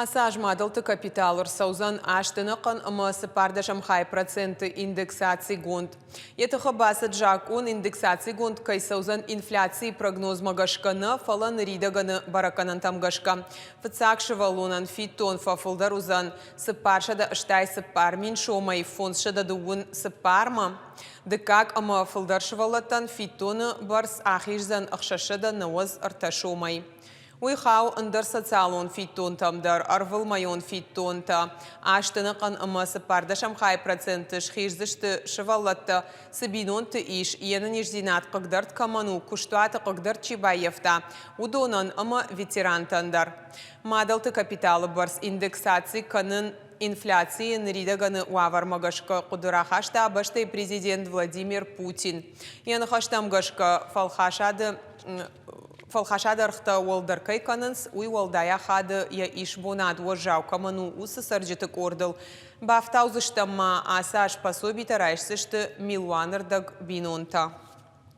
Ацы аз мадӕлты капитал ӕрцӕудзӕн астӕнӕхъӕн ӕмӕ цыппӕрдӕсӕм хай проценты индексацигонд. Йӕ тыхы бацыд закъон, индексацигонд кӕй цӕудзӕн инфляцийы прогнозмӕ гӕсгӕ нӕ, фӕлӕ ныридӕгӕны бӕрӕггӕнӕнтӕм гӕсгӕ. Фыццаг сывӕллонӕн фиддон фӕфылдӕр уыдзӕн 484 000 сомӕй 524-мӕ. Дыккаг ӕмӕ фылдӕр сывӕллӕттӕн фиддоны бӕрц ахиздзӕн 693 сомӕй. Уый хауы ӕндӕр социалон фиддонтӕм дӕр, ӕрвылмӕйон фиддонтӕ азты ӕнӕхъӕн ӕмӕ цыппӕрдӕсӕм хай проценты схиздзысты сывӕллӕттӕ, цы бинонты ис, йе нӕниздзинад хъыгдӕрд кӕмӕн у, куыстуаты хъыгдӕрд чи баййӕфта, уыдонӕн ӕмӕ ветерантӕн дӕр. Мадӕлты капиталы бӕрц индексаци кӕнын инфляцийы ныридӕгӕны уавӕрмӕ гӕсгӕ хъуыды рахаста бӕстӕйы президент Владимир Путин. Йӕ ныхӕстӕм гӕсгӕ, фӕлхасады Фӕлхасады ӕргътӕ уӕлдӕр кӕй кӕнынц, уый уӕлдай ахады, йӕ исбонад уӕззау кӕмӕн у, уыцы цӕрджыты къордыл. Бафтаудзыстӕм ма, ацы аз пособитӕ райсдзысты милуаны рдӕг бинонтӕ.